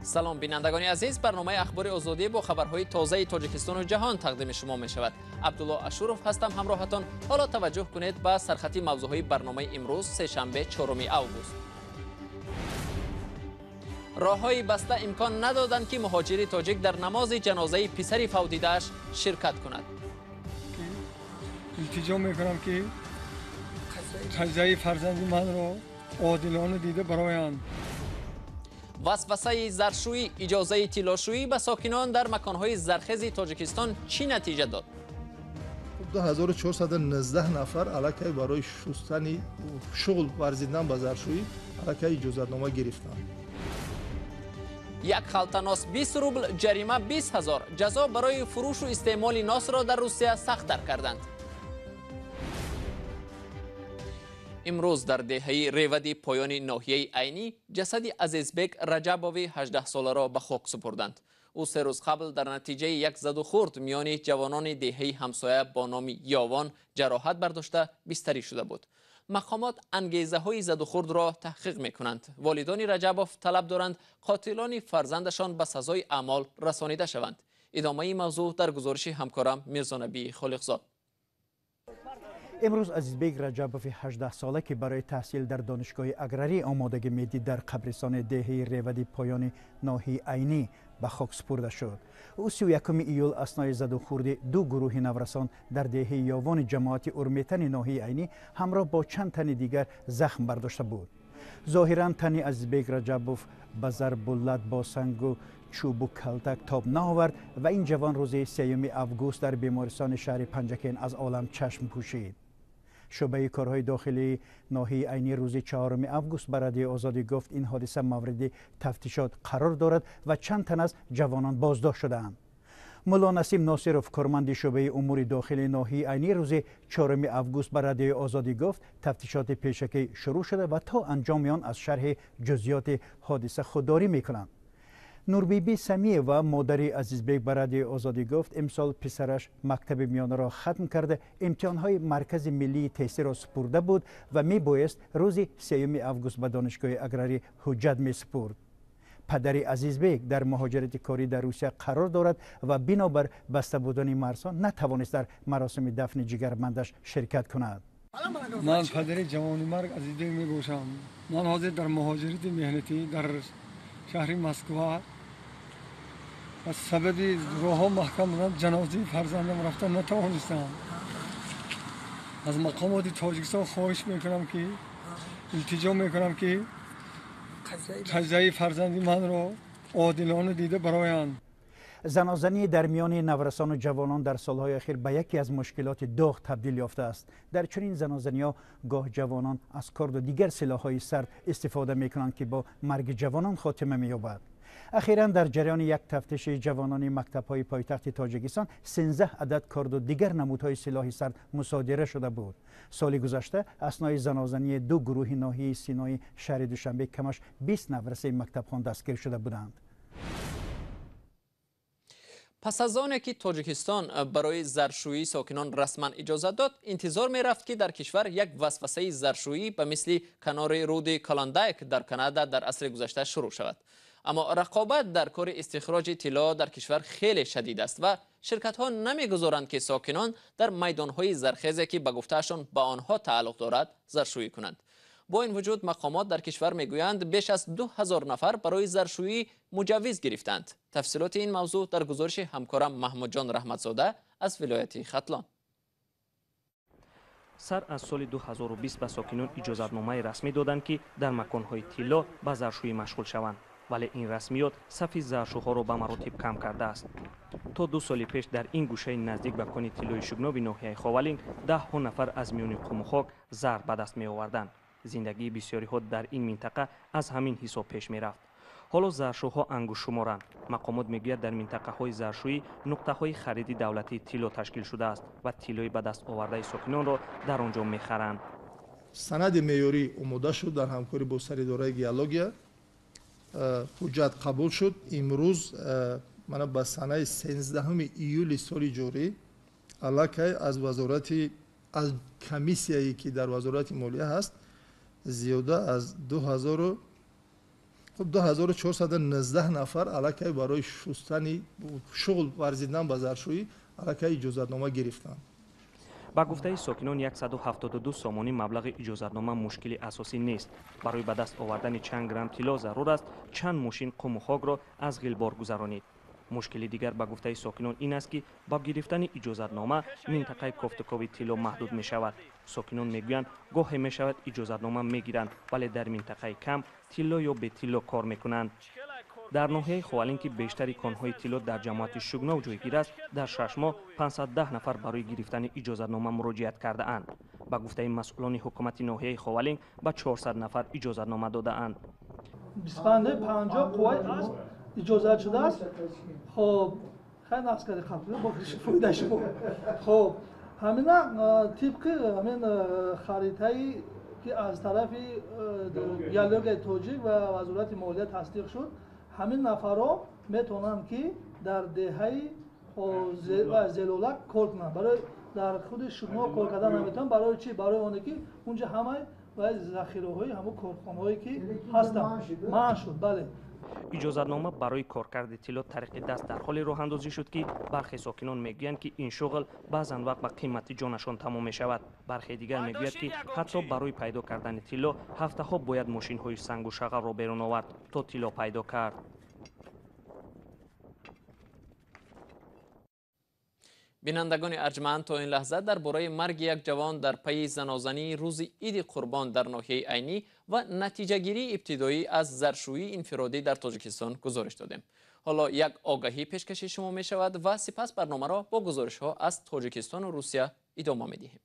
Салом, бинандагони азиз. Барномаи Ахбори Озодӣ бо хабарҳои тозаи Тоҷикистону ҷаҳон тақдими шумо мешавад. Абдулло Ашуров ҳастам ҳамроҳатон. Ҳоло таваҷҷӯҳ кунед ба сархати мавзӯъҳои барномаи имрӯз, сешанбе, 4 август. Роҳҳои баста имкон надоданд, ки муҳоҷири тоҷик дар намози ҷанозаи писари фавтидааш ширкат кунад. Илтиҷо мекунам, ки қазияи фарзанди манро одилона дида бароянд. Васвасаи заршӯӣ, иҷозаи тиллошӯӣ ба сокинон дар маконҳои зархези Тоҷикистон чӣ натиҷа дод? 2419 нафар аллакай барои шустани шуғл варзидан ба заршӯӣ аллакай иҷозатнома гирифтанд. Як халта нос 20 рубл, ҷарима 20 ҳазор. Ҷазо барои фурӯшу истеъмоли носро дар Русия сахттар карданд. Имрӯз дар деҳаи Ревади поёни ноҳияи Айнӣ ҷасади Азизбек Раҷабови 18-соларо ба хок супурданд. Ӯ 3 рӯз қабл дар натиҷаи як задухӯрд миёни ҷавонони деҳаи ҳамсоя бо номи Ёвон ҷароҳат бардошта бистарӣ шуда буд. Мақомот ангезаҳои задухӯрдро таҳқиқ мекунанд. Волидони Раҷабов талаб доранд, қотилони фарзандашон ба сазои аъмол расонида шаванд. Идомаи мавзӯъ дар гузориши ҳамкорам Мирзонабии Холиқзод. Имрӯз Азизбек Раҷабови 18-сола, ки барои таҳсил дар донишгоҳи аграрӣ омодагӣ медид, дар қабристони деҳаи Ревади поёни ноҳияи Айнӣ ба хок супурда шуд. Ӯ 31 июл аснои задухӯрди ду гурӯҳи наврасон дар деҳаи Ёвони ҷамоати Урметани ноҳияи Айнӣ ҳамроҳ бо чанд тани дигар захм бардошта буд. Зоҳиран тани Азизбек Раҷабов ба зарбулат бо сангу чӯбу калтак тоб наовард ва ин ҷавон рӯзи 3 август дар бемористони шаҳри Панҷакент аз олам чашм пӯшид. Шӯъбаи корҳои дохилии ноҳияи Айнӣ рӯзи 4 август ба Радиои Озодӣ гуфт, ин ҳодиса мавриди тафтишот қарор дорад ва чанд тан аз ҷавонон боздошт шудаанд. Мулло Насим Носиров, корманди шӯъбаи умури дохилии ноҳияи Айнӣ, рӯзи 4 август ба Радиои Озодӣ гуфт, тафтишоти пешакӣ шурӯъ шуда ва то анҷоми он аз шарҳи ҷузъиёти ҳодиса худдорӣ мекунанд. Нурбиби Самиева, модари Азизбек, ба Радиои Озодӣ гуфт, имсол писараш мактаби миёнаро хатм карда, имтиҳонҳои Маркази миллии тестиро супурда буд ва мебоист рӯзи 3 август ба донишгоҳи аграрӣ ҳуҷҷат месупурд. Падари Азизбек дар муҳоҷирати корӣ дар Русия қарор дорад ва бинобар баста будани марзҳо натавонист дар маросими дафни ҷигарбандаш ширкат кунад. Ман падари ҷавонимарг Азизбек мебошам. Ман ҳозир дар муҳоҷирати меҳнатӣ дар шаҳри Москва аз сабаби роҳҳо маҳкам будан ҷанозаи фарзандам рафта натавонистам. Аз мақомоти Тоҷикистон хоҳиш мекунам, ки илтиҷо мекунам, ки қазияи фарзанди манро одилона дида бароянд. Занозанӣ дар миёни наврасону ҷавонон дар солҳои охир ба яке аз мушкилоти доғ табдил ёфтааст. Дар чунин занозаниҳо гоҳ ҷавонон аз корду дигар силоҳҳои сард истифода мекунанд, ки бо марги ҷавонон хотима меёбад. Ахиран дар ҷараёни як тафтиши ҷавонони мактабҳои пойтахти Тоҷикистон 13 адад корду дигар намудҳои силоҳи сард мусодира шуда буд. Соли гузашта аснои занозании ду гурӯҳи ноҳияи Синои шаҳри Душанбе камаш 20 наврасаи мактабхон дастгир шуда буданд. Пас аз оне ки Тоҷикистон барои заршӯии сокинон расман иҷозат дод, интизор мерафт, ки дар кишвар як васвасаи заршӯӣ ба мисли канори руди Каландайк дар Канада дар асри гузашта шурӯъ шавад. Аммо рақобат дар кори истихроҷи тилло дар кишвар хеле шадид аст ва ширкатҳо намегузоранд, ки сокинон дар майдонҳои зархезе, ки ба гуфтаашон ба онҳо тааллуқ дорад, заршӯӣ кунанд. Бо ин вуҷуд мақомот дар кишвар мегӯянд, беш аз 2000 нафар барои заршӯӣ муҷаввиз гирифтанд. Тафсилоти ин мавзӯъ дар гузориши ҳамкорам Маҳмудҷон Раҳматзода аз вилояти Хатлон. Сар аз соли 2020 ба сокинон иҷозатномаи расмӣ доданд, ки дар маконҳои тилло ба заршӯӣ машғул шаванд, вале ин расмиёт сафи заршӯҳоро ба маротиб кам кардааст. То 2 соли пеш дар ин гӯшаи наздик ба кони тиллои Шугнови ноҳияи Ховалинг даҳҳо нафар аз миёни қуму хок зар ба даст меоварданд. Зиндагии бисёриҳо дар ин минтақа аз ҳамин ҳисоб пеш мерафт. Ҳоло заршӯҳо ангуштшуморанд. Мақомот мегӯяд, дар минтақаҳои заршӯӣ нуқтаҳои хариди давлатии тилло ташкил шудааст ва тиллои ба даст овардаи сокинонро дар он ҷо мехаранд. Санади меъёрӣ омода шуд дар ҳамкорӣ бо саридораи геология, ҳуҷҷат қабул шуд. Имрӯз мана ба санаи 13 июли соли ҷорӣ аллакай аз вазорати, аз комиссияе, ки дар Вазорати молия ҳаст, зиёда аз Хуб, 2419 нафар аллакай барои шустани шуғл варзидан ба заршӯӣ аллакай иҷозатнома гирифтанд. Ба гуфтаи сокинон, 172 сомонӣ маблағи иҷозатнома мушкили асосӣ нест. Барои ба даст овардани чанд грамм тилло зарур аст чанд мошин қуму хокро аз ғилбор гузаронид. Мушкили дигар, ба гуфтаи сокинон, ин аст, ки бо гирифтани иҷозатнома минтақаи кофтукови тилло маҳдуд мешавад. Сокинон мегӯянд, гоҳе мешавад иҷозатнома мегиранд, вале дар минтақаи кам тилло ё бетилло кор мекунанд. Дар ноҳияи Ховалинг, ки бештари конҳои тилло дар ҷамоати Шугнов ҷойгир аст, дар 6 моҳ 510 нафар барои гирифтани иҷозатнома муроҷиат кардаанд. Ба гуфтаи масъулони ҳукумати ноҳияи Ховалинг, ба 400 нафар иҷозатнома додаанд. 25-50 қувваи асп иҷозат шудааст. Хоб, хай нақс карди қабл, бо фоида шумо. Хоб, ҳамина тибқи ҳамин харитае ки аз тарафи геологияи тоҷик ва вазорати молия тасдиқ шуд, ҳамин нафарҳо метавонанд, ки дар деҳаи Зелолак кор кунанд. Барои дар худи Шугнов кор кардан наметавонанд. Барои чӣ? Барои оне ки унҷа ҳамаи захираҳои ҳамун корхонаҳое ки ҳастанд манъ шуд. Бале. Иҷозатнома барои коркарди тилло тариқи даст дар ҳоле роҳандозӣ шуд, ки бархе сокинон мегӯянд, ки ин шуғл баъзан вақт ба қимати ҷонашон тамом мешавад. Бархе дигар мегӯяд, ки ҳатто барои пайдо кардани тилло ҳафтаҳо бояд мошинҳои сангу шағалро берун овард, то тилло пайдо кард. Бинандагони арҷманд, то ин лаҳза дар бораи марги як ҷавон дар пайи занозании рӯзи Иди Қурбон дар ноҳияи Айнӣ ва натиҷагирии ибтидоӣ аз заршӯии инфиродӣ дар Тоҷикистон гузориш додем. Ҳоло як огаҳӣ пешкаши шумо мешавад ва сипас барномаро бо гузоришҳо аз Тоҷикистону Русия идома медиҳем.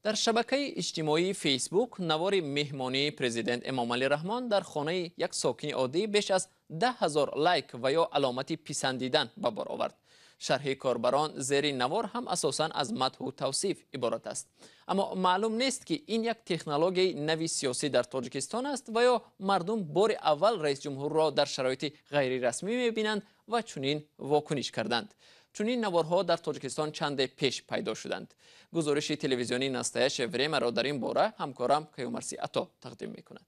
Дар шабакаи иҷтимоии Фейсбук навори меҳмонии президент Эмомалӣ Раҳмон дар хонаи як сокини оддӣ беш аз 10 000 лайк ва ё аломати писандидан ба бор овард. Шарҳи корбарон зери навор ҳам асосан аз мадҳу тавсиф иборат аст. Аммо маълум нест, ки ин як технологияи нави сиёсӣ дар Тоҷикистон аст ва ё мардум бори аввал раисҷумҳурро дар шароити ғайрирасмӣ мебинанд ва чунин вокуниш карданд. Чунин наворҳо дар Тоҷикистон чанде пеш пайдо шуданд. Гузориши телевизионии «Настоящее время»-ро дар ин бора ҳамкорам Каюмарси Ато тақдим мекунад.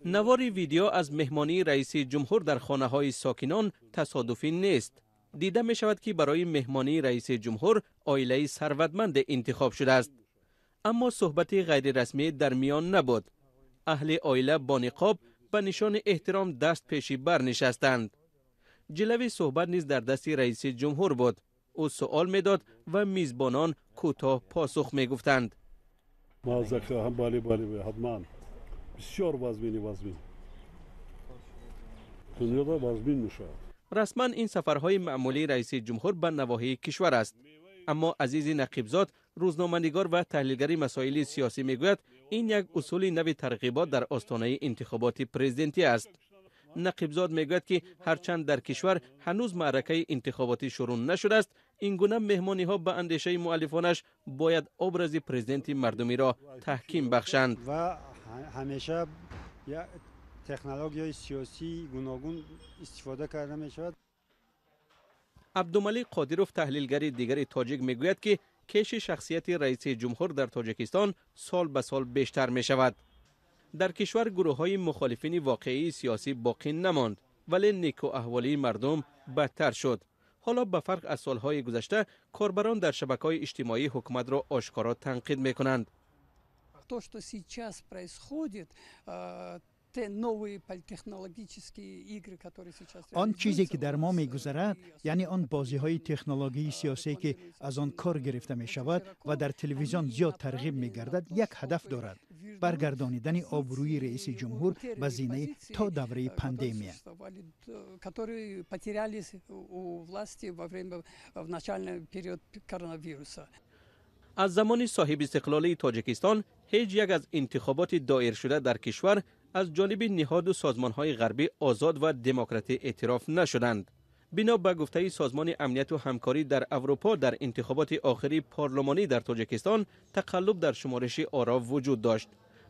Навори видео аз меҳмонии раиси ҷумҳур дар хонаҳои сокинон тасодуфӣ нест. Дида мешавад, ки барои меҳмонии раиси ҷумҳур оилаи сарватманде интихоб шудааст, аммо суҳбати ғайрирасмӣ дар миён набуд. Аҳли оила бо ниқоб ба нишони эҳтиром даст пеши бар нишастанд. Ҷилави суҳбат низ дар дасти раиси ҷумҳур буд. Ӯ суол медод ва мизбонон кӯтоҳ посух мегуфтанд. Бале, бале, ҳатман, бисёр вазмини, вазмин, дунёда вазмин мешавад. Расман ин сафарҳои маъмулии раиси ҷумҳур ба навоҳии кишвар аст, аммо Азизи Нақибзод, рӯзноманигор ва таҳлилгари масоили сиёсӣ, мегӯяд, ин як усули нави тарғибот дар остонаи интихоботи президентӣ аст. Нақибзод мегӯяд, ки ҳарчанд дар кишвар ҳанӯз маъракаи интихоботӣ шурӯъ нашудааст, ин гуна меҳмониҳо, ба андешаи муаллифонаш, бояд образи президенти мардумиро таҳким бахшанд. Ва ҳамеша технологияи сиёсии гуногун истифода карда мешавад. Абдумалик Қодиров, таҳлилгари дигари тоҷик, мегӯяд, ки кеши шахсияти раиси ҷумҳур дар Тоҷикистон сол ба сол бештар мешавад. Дар кишвар гурӯҳҳои мухолифини воқеии сиёсӣ боқӣ намонд, вале некуаҳволии мардум бадтар шуд. Ҳоло, ба фарқ аз солҳои гузашта, корбарон дар шабакаҳои иҷтимоӣ ҳукуматро ошкоро танқид мекунанд. То, что сейчас происходит, те новые политтехнологические игры, которые сейчас Он чизе ки дар мо мегузарад, яъне он бозиҳои технологияи сиёсие, ки аз он кор гирифта мешавад ва дар телевизион зиёд тарғиб мегардад, як ҳадаф дорад: баргардонидани обрӯи раиси ҷумҳур ба зинаи то давраи пандемия. Которые потерялись у власти во время, в начальный период коронавируса. Аз замони соҳибистиқлолии Тоҷикистон ҳеҷ як аз интихоботи доиршуда дар кишвар аз ҷониби ниҳоду созмонҳои ғарбӣ озод ва демократӣ эътироф нашуданд. Бино ба гуфтаи Созмони амнияту ҳамкорӣ дар Аврупо, дар интихоботи охири парлумонӣ дар Тоҷикистон тақаллуб дар шумориши оро вуҷуд дошт.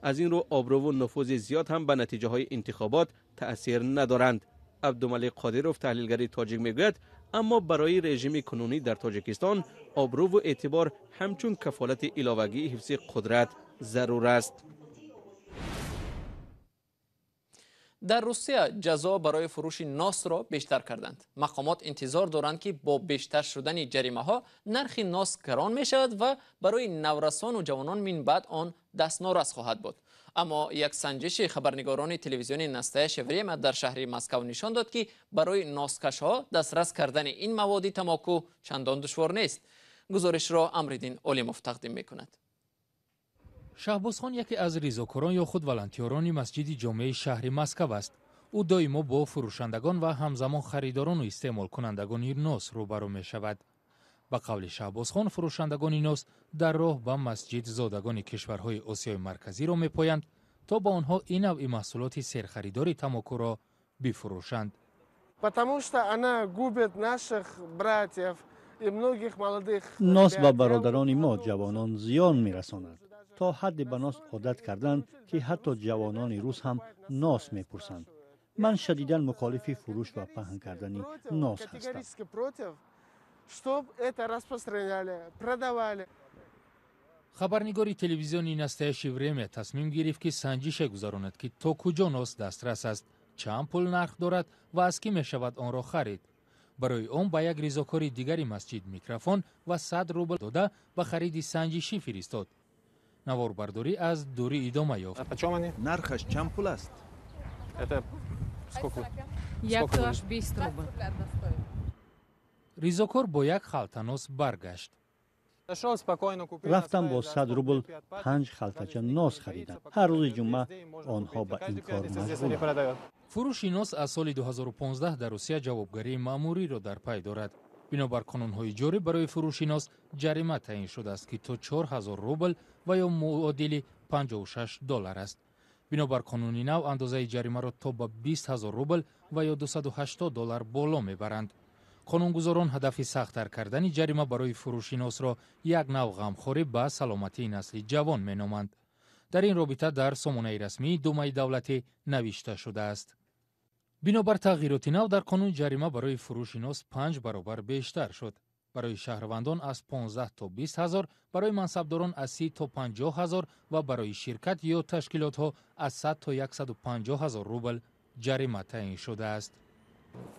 Аз ин рӯ обрӯву нуфузи зиёд ҳам ба натиҷаҳои интихобот таъсир надоранд. Абдумалик Қодиров, таҳлилгари тоҷик, мегӯяд, аммо барои режими кунунӣ дар Тоҷикистон обрӯву эътибор ҳамчун кафолати иловагии ҳифзи қудрат зарур аст. Дар Русия ҷазо барои фурӯши носро бештар карданд. Мақомот интизор доранд, ки бо бештар шудани ҷаримаҳо нархи нос гарон мешавад ва барои наврасону ҷавонон минбаъд он дастнорас хоҳад буд. Аммо як санҷиши хабарнигорони телевизиони «Настоящее время» дар шаҳри Москав нишон дод, ки барои носкашҳо дастрас кардани ин маводи тамоку чандон душвор нест. Гузоришро Амриддин Олимов тақдим мекунад. Шаҳбозхон яке аз ризокорон ё худ волонтёрони масҷиди ҷомеаи шаҳри Москав аст. Ӯ доимо бо фурӯшандагон ва ҳамзамон харидорону истеъмолкунандагони нос рӯбарӯ мешавад. Ба қавли Шаҳбозхон, фурӯшандагони нос дар роҳ ба масҷид зодагони кишварҳои Осиёи Марказиро мепоянд, то ба онҳо ин навъи маҳсулоти серхаридори тамокуро бифурӯшанд. Потому что она губит наших братьев и многих молодых. Нос ба бародарони мо, ҷавонон, зиён мерасонад. То ҳадде ба нос одат карданд, ки ҳатто ҷавонони рус ҳам нос мепурсанд. Ман шадидан мухолифи фурӯш ва паҳн кардани нос ҳастам. Чтоб это распространяли, продавали. Хабарнигори телевизиони «Настоящее время» тасмим гирифт, ки санҷише гузаронад, ки то куҷо нос дастрас аст, чанд пул нарх дорад ва аз кӣ мешавад онро харид. Барои он ба як ризокори дигари масҷид микрофон ва 100 рубл дода, ба хариди санҷишӣ фиристод. Наворбардорӣ аз дурӣ идома ёфт. Нархаш чанд пул аст? Яктоаш 20 рубл. Ризокор бо як халта нос баргашт. Рафтам, бо 100 рубл панҷ халтача нос харидам. Ҳар рӯзи ҷумъа онҳо ба ин кор машғуланд. Фурӯши нос аз соли 2015 дар Русия ҷавобгарии маъмуриро дар пай дорад. Бинобар қонунҳои ҷорӣ, барои фурӯши нос ҷарима таъин шудааст, ки то 4000 рубл ва ё муодили 56 доллар аст. Бинобар қонуни нав, андозаи ҷаримаро то ба 20 000 рубл ва ё 280 доллар боло мебаранд. Қонунгузорон ҳадафи сахттар кардани ҷарима барои фурӯши носро як нав ғамхорӣ ба саломатии насли ҷавон меноманд. Дар ин робита дар сомонаи расмии Думаи давлатӣ навишта шудааст: бинобар тағйироти нав дар қонун, ҷарима барои фурӯши нос панҷ баробар бештар шуд. Барои шаҳрвандон аз 15 то 20 ҳазор, барои мансабдорон аз 30 то 50 ҳазор ва барои ширкат ё ташкилотҳо аз 100 то 150 ҳазор рубл ҷарима таъин шудааст.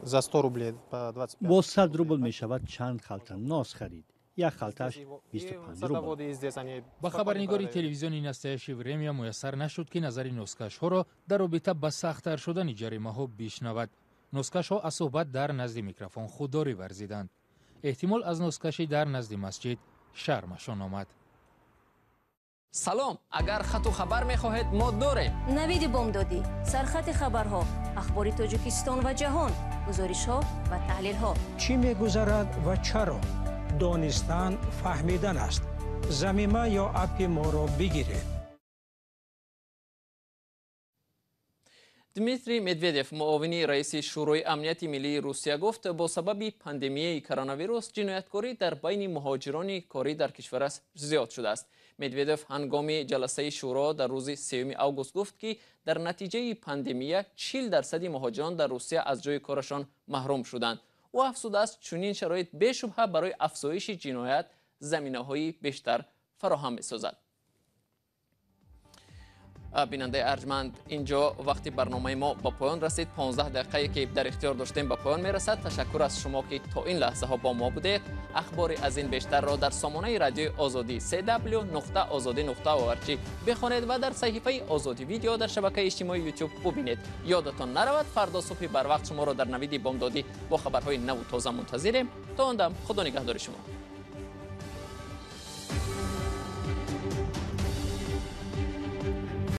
За 100 рублей по 25. Бо 100 рубл мешавад чанд халта нос харид. Як халташ 25 рубл. Ба хабарнигори телевизиони «Настоящее время» муяссар нашуд, ки назари носкашҳоро дар робита ба сахттар шудани ҷаримаҳо бишнавад. Носкашҳо аз суҳбат дар назди микрофон худдорӣ варзиданд. Эҳтимол, аз носкашӣ дар назди масҷид шармашон омад. Салом, агар хату хабар мехоҳед, мо дорем. Навиди бомдодӣ, сархати хабарҳо, ахбори Тоҷикистон ва ҷаҳон, гузоришҳо ва таҳлилҳо. Чӣ мегузарад ва чаро? Донистан фаҳмидан аст. Замима ё аппи моро бигиред. Дмитрий Медведев, муовини раиси Шӯрои амнияти миллии Русия, гуфт, бо сабаби пандемияи коронавирус ҷинояткорӣ дар байни муҳоҷирони корӣ дар кишвараш зиёд шудааст. Медведев ҳангоми ҷаласаи шӯро дар рӯзи 3 август гуфт, ки дар натиҷаи пандемия 40% муҳоҷирон дар Русия аз ҷои корашон маҳрум шуданд. Ӯ афзудааст, чунин шароит бешубҳа барои афзоиши ҷиноят заминаҳои бештар фароҳам месозад. Бинандаи арҷманд, инҷо вақти барномаи мо ба поён расид. 15 дақиқае ки дар ихтиёр доштем, ба поён мерасад. Ташаккур аз шумо, ки то ин лаҳзаҳо бо мо будед. Ахбори аз ин бештарро дар сомонаи радиои Озодӣ cw.ozodi.org бихонед ва дар саҳифаи Озодӣ видео дар шабакаи иҷтимоии Ютуб бубинед. Ёдатон наравад, фардо субҳи барвақт шуморо дар навиди бомдодӣ бо хабарҳои наву тоза мунтазирем. То он дам, худо нигаҳдори шумо.